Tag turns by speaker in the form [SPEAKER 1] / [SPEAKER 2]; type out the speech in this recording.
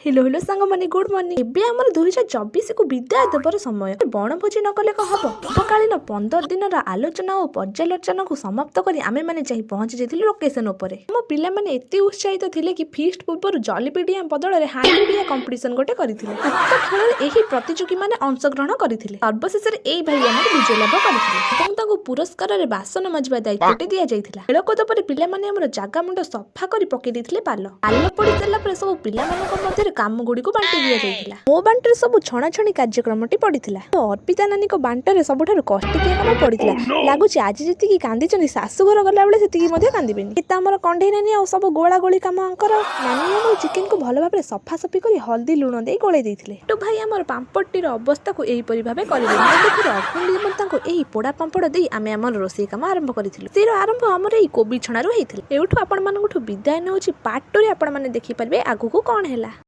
[SPEAKER 1] Hello hello ସାଙ୍ଗମାନେ, good morning. ଏବେ ଆମର 2024କୁ ବିଦାୟ ଦେବାର ସମୟ। ବଣଭୋଜି ନ କଲେ କଣ ହବ? ପୂର୍ବକାଳୀନ 15 ଦିନର ଆଲୋଚନା ଓ ପର୍ଯ୍ୟାଲୋଚନାକୁ ସମାପ୍ତ କରି ଆମେମାନେ ଯାଇ ପହଞ୍ଚି ଯାଇଥିଲୁ ଲୋକେସନ ଉପରେ। ଆମ ପିଲାମାନେ ଏତେ ଉତ୍ସାହିତ ଥିଲେ କି ଫିଷ୍ଟ ପୂର୍ବରୁ ଜଲିପିଡିଆ ବଦଳରେ ହାଣ୍ଡିଡିଆ କମ୍ପିଟିସନ ଗୋଟେ କରିଥିଲେ। ଉକ୍ତ ଖେଳରେ ଏହି ପ୍ରତିଯୋଗୀମାନେ ଅଂଶଗ୍ରହଣ କରିଥିଲେ। ସର୍ବଶେଷରେ ଏଇ ଭାଇ ଆମର ବିଜୟ ଲାଭ କରିଥିଲେ ଏବଂ ତାଙ୍କୁ ପୁରସ୍କାରରେ ବାସନ ମାଜିବା ଦାୟିତ୍ୱଟି ଦିଆଯାଇଥିଲା। ଖେଳକୁଦ ପରେ ପିଲାମାନେ ଆମର ଜାଗା ମୁଣ୍ଡ ସଫା କରି ପକେଇ ଦେଇଥିଲେ ପାଲ। ପାଲ ପଡି ସାରିଲା ପରେ ସବୁ ପିଲାମାନଙ୍କ ମଧ୍ୟରେ କାମ ଗୁଡ଼ିକୁ ବାଣ୍ଟି ଦିଆଯାଇଥିଲା। ମୋ ବାଣ୍ଟରେ ସବୁ ଛଣାଛଣି କାର୍ଯ୍ୟକ୍ରମଟି ପଡିଥିଲା ଓ ଅର୍ପିତା ନାନୀଙ୍କ ବାଣ୍ଟରେ ସବୁଠାରୁ କଷ୍ଟିକିଆ କାମ ପଡିଥିଲା। ଲାଗୁଛି ଆଜି ଯେତିକି କାନ୍ଦିଛନ୍ତି, ଶାଶୁଘର ଗଲାବେଳେ ସେତିକି ମଧ୍ୟ କାନ୍ଦିବେନି। ଏ ତ ଆମର କଣ୍ଢେଇ ନାନୀ ଆଉ ସବୁ ଗୋଳା ଗୋଳି କାମ ଆଙ୍କର। ନାନୀ ଆମର ଚିକେନକୁ ଭଲ ଭାବରେ ସଫାସଫି କରି ହଳଦୀ ଲୁଣ ଦେଇ ଗୋଳେଇ ଦେଇଥିଲେ। ଟୁ ଭାଇ ଆମର ପାମ୍ପଡ଼ଟିର ଅବସ୍ଥାକୁ ଏହିପରି ଭାବେ କରିଦେଲେ। ମୋ ଦୁଃଖରେ ଅଗ୍ନି ଦେବତାଙ୍କୁ ଏହି ପୋଡ଼ା ପାମ୍ପଡ଼ ଦେଇ ଆମେ ଆମର ରୋଷେଇ କାମ ଆରମ୍ଭ କରିଥିଲୁ। ସେଇର ଆରମ୍ଭ ଆମର ଏଇ କୋବି ଛଣାରୁ ହେଇଥିଲା। ଏଇଠୁ ଆପଣମାନଙ୍କଠୁ ବିଦାୟ ନେଉଛି। ପାର୍ଟ 2ରେ ଆପଣମାନେ ଦେଖିପାରିବେ ଆଗକୁ କ'ଣ ହେଲା।